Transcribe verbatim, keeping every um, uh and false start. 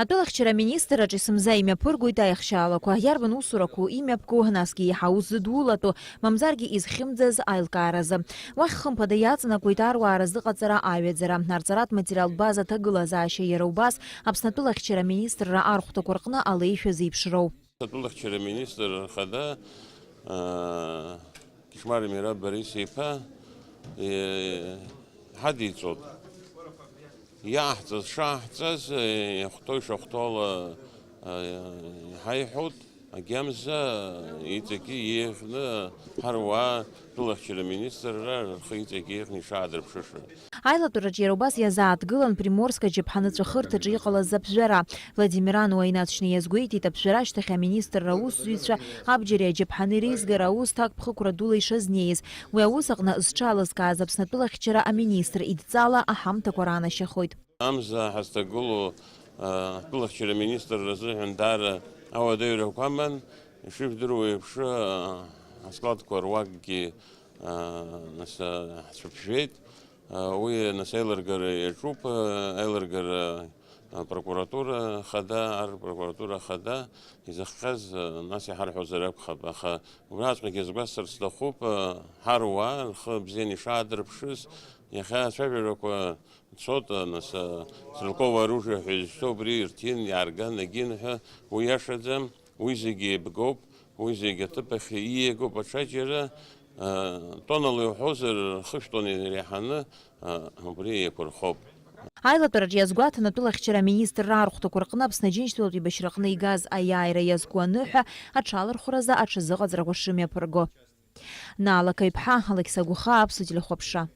Атәылахьчара аминистрраҿы есымза имҩаԥыргоит аихшьаалақәа, иарбан усурақәоу имҩаԥгоу, насгьы еиҳа ус зыдулатәу, мамзаргьы изхьымӡаз аилкааразы. Уахь хымԥада иаҵанакуеит аруаа рзыҟаҵара аҩаӡара, арҵаратә материалтә база аҭагылазаашьа, иара убас Аԥсны атәылахьчара аминистрра архәҭақәа рҟны алеишәа зеиԥшроу. Атәылахьчара аминистр рхада, аа, Кишмари Мира Борис-иԥа, э, ҳадиҵоит. Иааҳҵаз шааҳҵаз, э, иахәҭоу ишахәҭоула, э, иҳаиҳәоит, агьамза иҵегьы еиӷьны ҳаруаа атәылахьчара аминистрра рхы иҵегьы еиӷьны ишаадырԥшыша. Аилатәараҿы иара убас иазааҭгылан Приморск аџьаԥҳаны аҵәахырҭаҿы иҟалаз аԥжәара. Владимир Ануа инаҵшьны иазгәеиҭеит аԥжәара ашьҭахь аминистрра аусзуҩцәа абџьари аџьаԥҳани реизгара аус ҭакԥхықәра дула ишазнеиз. Уи аус аҟны зҽалызкааз Аԥсны атәылахьчара аминистр идҵала аҳамҭақәа раанашьахоит. Амза ҳазҭагылоу, а, атәылахьчара аминистрра азыҳәан даара ауадаҩрақәа аман, ишыжәдыруа еиԥш, а, аскладқәа руакгьы, а, нас, а, ҳцәыԥжәеит. Уи нас аилыргара иаҿуп, аилыргара, апрокуратура хада, арпрокуратура хада изыхҟьаз, нас иҳарҳәозар акәхап, аха убраҵәҟьагьы сгәасҭарц сҭахуп, ҳаруаа рхы бзианы ишаадырԥшыз, иахьа ацәажәарақәа цоит, нас, стрелковое оружие ҳәа изышьҭоу убри ирҭин, иаарган, агин ҳәа, уи иашаӡам. Уи зегьы еибгоуп, уи зегьы аҭыԥ ахь ииагоуп, аҽаџьара, а, тоннала иуҳәозар, хышә тонна иреиҳаны, а, убри еиқәырхоуп. Аилатәараҿы иазгәаҭан атәылахьчара аминистрра архәҭақәа рҟны Аԥсны Аџьынџьтәылатә еибашьраҟны игаз аиааира иазку аныҳәа аҽалархәразы аҽазыҟаҵарақәа шымҩаԥырго. Наала Каҩԥҳа, Алықьса Гәыхаа, Аԥсуа телехәаԥшра.